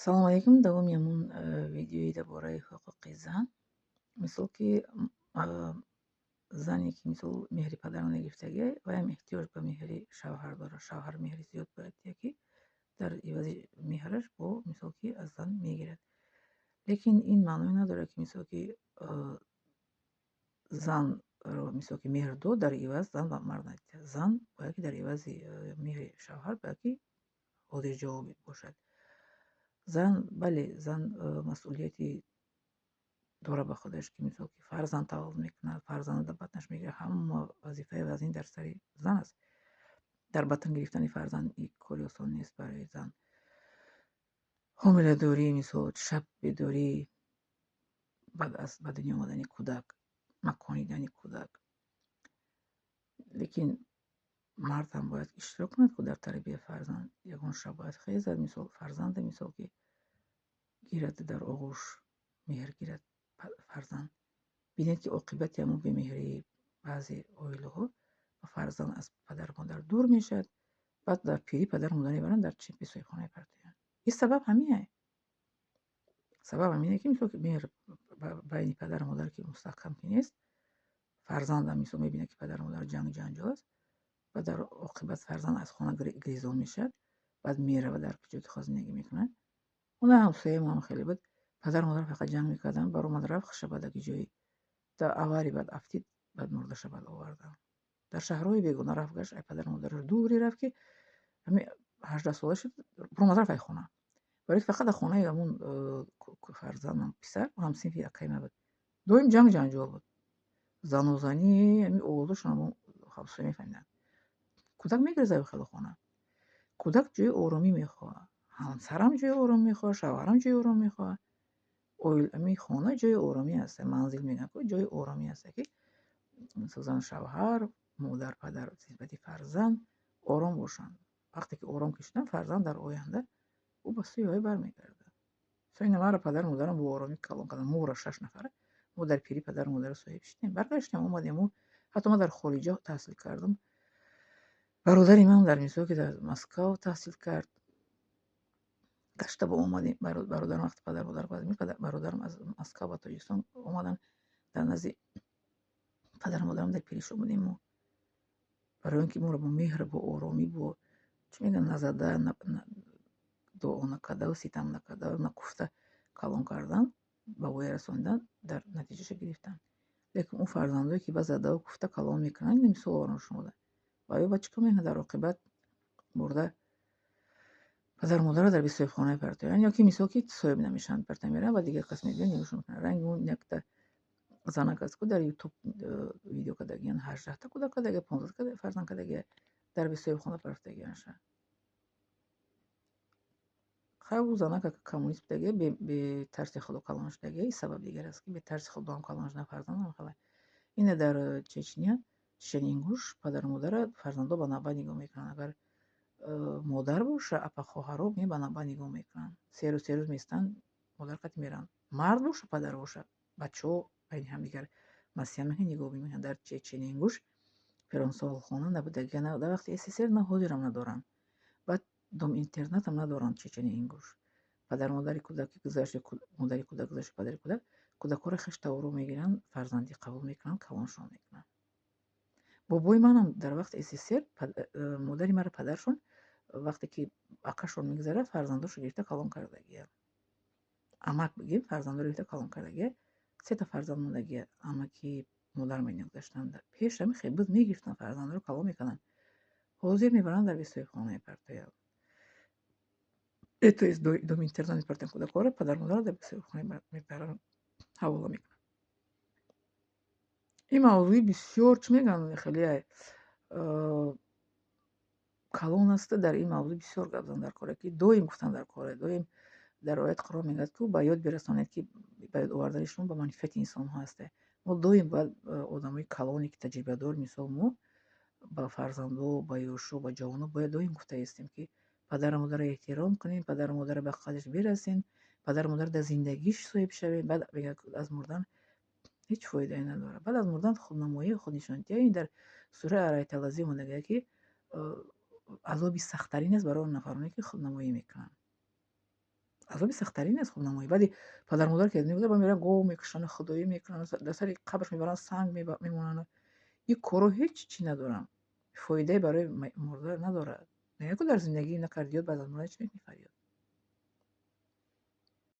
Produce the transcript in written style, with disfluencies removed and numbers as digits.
Салому алейкум. Давоми ҳамун видеои дар бораи ҳуқуқи зан. Мисол ки зане ки, мисол, меҳри падарро нагирифтагӣ, ваям эҳтиёҷ ба меҳри шавҳар дорад. Шавҳар меҳри зиёд бояд диҳад, ки дар ивази меҳраш бо, мисол ки, аз зан мегирад. Лекин ин маъное надорад, ки, мисол ки, занро, мисол ки, меҳр дод, дар иваз зан ба мард надиҳад. Зан бояд ки дар ивази меҳри шавҳар бояд ки ҳозирҷавоб бошад. Зан, бале, зан масъулияти дорад ба худаш, ки, мисол ки, фарзанд таваллуд мекунад, фарзандро дар батнаш мегирад, ҳама вазифаи вазин дар сари зан аст. Дар батн гирифтани фарзанд кори осон нест барои зан. Ҳомиладорӣ, мисол, шаб бедорӣ, баъд аз ба дунё омадани кӯдак, маконидани кӯдак. Лекин мард ҳам бояд иштирок кунад ку дар тарбияи фарзанд. Ягон шаб бояд хезад, мисол, фарзанда, мисол ки, гирад дар оғӯш, меҳр гирад фарзанд. Бинед, ки оқибати ҳамун бемеҳрии баъзе оилаҳо ба фарзанд аз падару модар дур мешавад, баъд дар пирӣ падару модар мебаранд, дар чипи соҳибхона мепартоянд. Ин сабаб ҳамине. Сабаб ҳамине, ки, мисол ки, меҳр байни падару модар ки мустаҳкам ки нест, фарзандам, мисол, мебинад, ки падару модар ҷангу ҷанҷол аст ва дар оқибат фарзанд аз хона гирезон мешавад, баъд меравад, дар куҷо хоҳад зиндагӣ мекунад. Она ҳамсояи мо ҳам хеле буд. Падару модар фақат ҷанг мекарданд, баромад, рафт, хуша баъд аги ҷои дар авария баъд афтид, баъд мурдаша баъд оварданд. Дар шаҳрҳои бегона рафт, гашт, ай падару модараш дуре рафт, ки ҳами 18-сола шуд, баромад, рафт ай хона. Барои фақат дар хонаи ҳамун фарзандам писар, ҳамсинфи акаи ман буд. Доим ҷанг ҷанҷол буд. Занозанӣ, ҳамин овозашон ҳамон ҳамсоя мефаҳмиданд. Кӯдак мегирезад хеле хона. Кӯдак ҷои оромӣ мехоҳад. Ҳамсарам ҷои оромӣ мехоҳад, шавҳарам ҷои оромӣ мехоҳад. Ҳамин хона ҷои оромӣ аст. Манзил мегӯянд ку, ҷои оромӣ аст, ки зану шавҳар, модар, падар нисбати фарзанд ором бошанд. Вақте ки ором ки шуданд, фарзанд дар оянда ӯ ба сӯи вай бармегардад. Ина маро падару модарам бо оромӣ калон карданд. Моро шаш нафара. Мо дар пирӣ падару модарро соҳиб шудем. Баргаштем, омадем. Ҳатто ман дар хориҷа таҳсил кардам. Бародари ман дар, мисол ки, дар Москав таҳсил кард. Гашта бо омадем. Бародарам вақте падару модар бародарам аз Москав ба Тоҷикистон омаданд, дар назди падару модарам дар пиришо будем мо. Барои он ки моро бо меҳр, бо оромӣ, бо чӣ мегӯянд, назада, дуо накарда, ситам накарда, накуфта калон кардан, ба воя расонидан, дар натиҷаша гирифтанд. Лекин он фарзандое ки ба задаву куфта калон мекунанд, мисол овардам шумода. Ва ё ба чӣ кор мекунанд? Дар оқибат бурда падару модарро дар бесоҳибхона мепартоянд ё ки, мисол ки, соҳиб намешаванд, партоя мераванд ва дигар кас мебиёд, нигоҳшон мекунад. Ранги он якта занак аст ку, дар Ютуб видео кардагиян, 18-та кӯдак кардагия, 15 фарзанд кардагия, дар бесоҳибхона партофтагианша. Хай, ӯ занака коммунист будагия, бетарси Худо калон шудагия, ин сабаб дигар аст, ки бетарси Худоам калон шудан фарзандам хеле. Ина дар Чечня, Чечени Ингуш, падару модара фарзандо ба навбат нигоҳ мекунанд. Агар модар боша, апа, хоҳаро ба навбат нигоҳ мекунанд. 3 рӯз, 3 рӯз меистанд, модар қати мераванд. Мард боша, падар боша, бачаҳо байни ҳамдигар маслиҳат мекунанд, нигоҳ мекунанд. Дар Чечени Ингуш пиронсолхона набудагия, дар вақти СССР на, ҳозирам надоранд. Баъд дом интернатам надоранд Чечени Ингуш. Падару модари кӯдак ки гузашт, модари кӯдак гузашт, падари кӯдак, кӯдакҳоро хештаворо мегиранд, фарзандӣ қабул мекунанд, калоншон мекунанд. Бобои манам дар вақти СССР модари маро падаршон вақте ки акашон мегузарад, фарзандошо гирифта калон кардагия. Амак бигем, фарзандоро гирифта калон кардагия. Сета фарзанд мондагия. Амаки модарам ина гузаштанд. Пеш ҳами хел буд, мегирифтанд, фарзандоро калон мекарданд. Ҳозир мебаранд, дар бесоҳибхона мепартоянд. То есть дом интернат мепартоянд кӯдакҳоро, падару модарро дар бесоҳибхона мебаранд, ҳавола мекунанд. Ин мавзӯи бисёр, чӣ мегӯянд, хеле калон аст. Дар ин мавзӯъ бисёр гап задан дар коре, ки доим гуфтан дар коре. Доим дар ояти Қуръон мегӯяд, ки ба ёд бирасонед, ки ба ёд овардани шумо ба манфиати инсонҳо ҳаст. Мо доим бояд одамои калоне ки таҷрибадор, мисол, мо ба фарзандо, ба ёшо, ба ҷавоно бояд доим гуфта истем, ки падару модарро эҳтиром кунем, падару модарро ба қадрш бирасем, падару модар дар зиндагиш соҳиб шавем. Баъд мегӯяд, аз мурдан ҳеҷ фоидае надорад. Баъд аз мурдан худнамоӣ, худнишондиҳӣ. Ин дар сураи Арайталлазӣ омадагия, ки азоби сахттарин аст барои он нафароне, ки худнамоӣ мекунанд. Азоби сахттарин аст хубнамоӣ. Баъди падару модар ки аз дунё гузашт, мераванд, гов мекушанд, худоӣ мекунанд, дар сари қабрш мебаранд, санг мемонанд. Ин корҳо ҳеҷ чӣ надоранд, фоидае барои мурда надорад. Наку дар зиндагӣ накарди ёд, баъд аз мурдан чӣ мекунӣ фарёд?